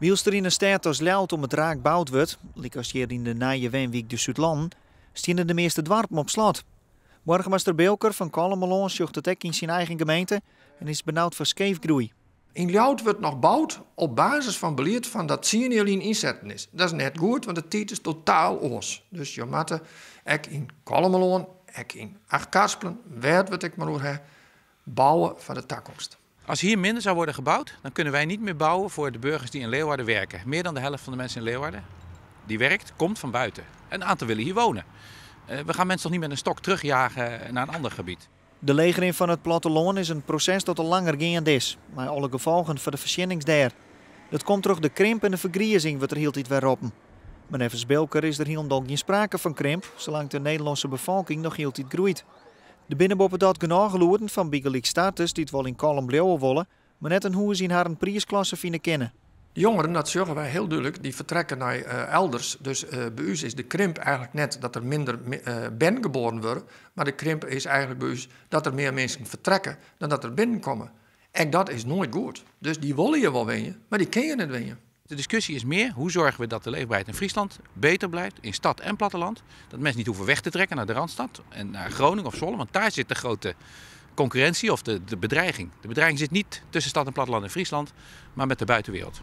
Wylst der yn in stêd as Ljouwert om it raak boud wurdt, lykas hjir yn de nije wenwyk de Súdlannen, steane de measte doarpen op slot. Boargemaster Bilker fan Kollumerlân sjocht it ek yn syn eigen gemeente en is benaud foar skeefgroei. Yn Ljouwert wurdt noch boud op basis fan belied fan dat 10 jier lyn ynsetten is. Dat is net goed, want de tiid is totaal oars. Dus jo moatte ek yn Kollumerlân, ek yn Achtkarspelen, wêr't we it ek mar oer ha, bouwe foar de takomst. Als hier minder zou worden gebouwd, dan kunnen wij niet meer bouwen voor de burgers die in Leeuwarden werken. Meer dan de helft van de mensen in Leeuwarden die werkt, komt van buiten. En een aantal willen hier wonen. We gaan mensen toch niet met een stok terugjagen naar een ander gebied. De leechrin fan it plattelân is in proses dat al langer geande is, mei alle gefolgen foar de foarsjennings dêr. Dat komt troch de krimp en de fergrizing wurdt der hieltyd wer roppen. Mar neffens Bilker is der hielendal gjin sprake fan krimp, salang't de Nederlânske befolking noch hieltyd groeit. Der binne boppedat genôch gelûden fan bygelyks starters dy't wol yn Kollum bliuwe wolle, mar net in hûs yn harren priisklasse fine kinne. De jongeren, dat sjogge wy hiel dúdlik, dy fertrekke nei elders. Dus by ús is de krimp eigentlik net dat der minder bern geboren wurde, mar de krimp is eigentlik by ús dat der mear minsken fertrekke dan dat der binnenkomme. Ek dat is noait goed. Dus dy wolle hjir wol wenje, mar dy kinne hjir net wenje. De discussie is meer: hoe zorgen we dat de leefbaarheid in Friesland beter blijft, in stad en platteland? Dat mensen niet hoeven weg te trekken naar de Randstad en naar Groningen of Zwolle, want daar zit de grote concurrentie of de bedreiging. De bedreiging zit niet tussen stad en platteland in Friesland, maar met de buitenwereld.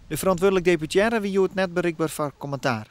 De ferantwurdlik deputearre wie hjoed net berikber foar kommentaar.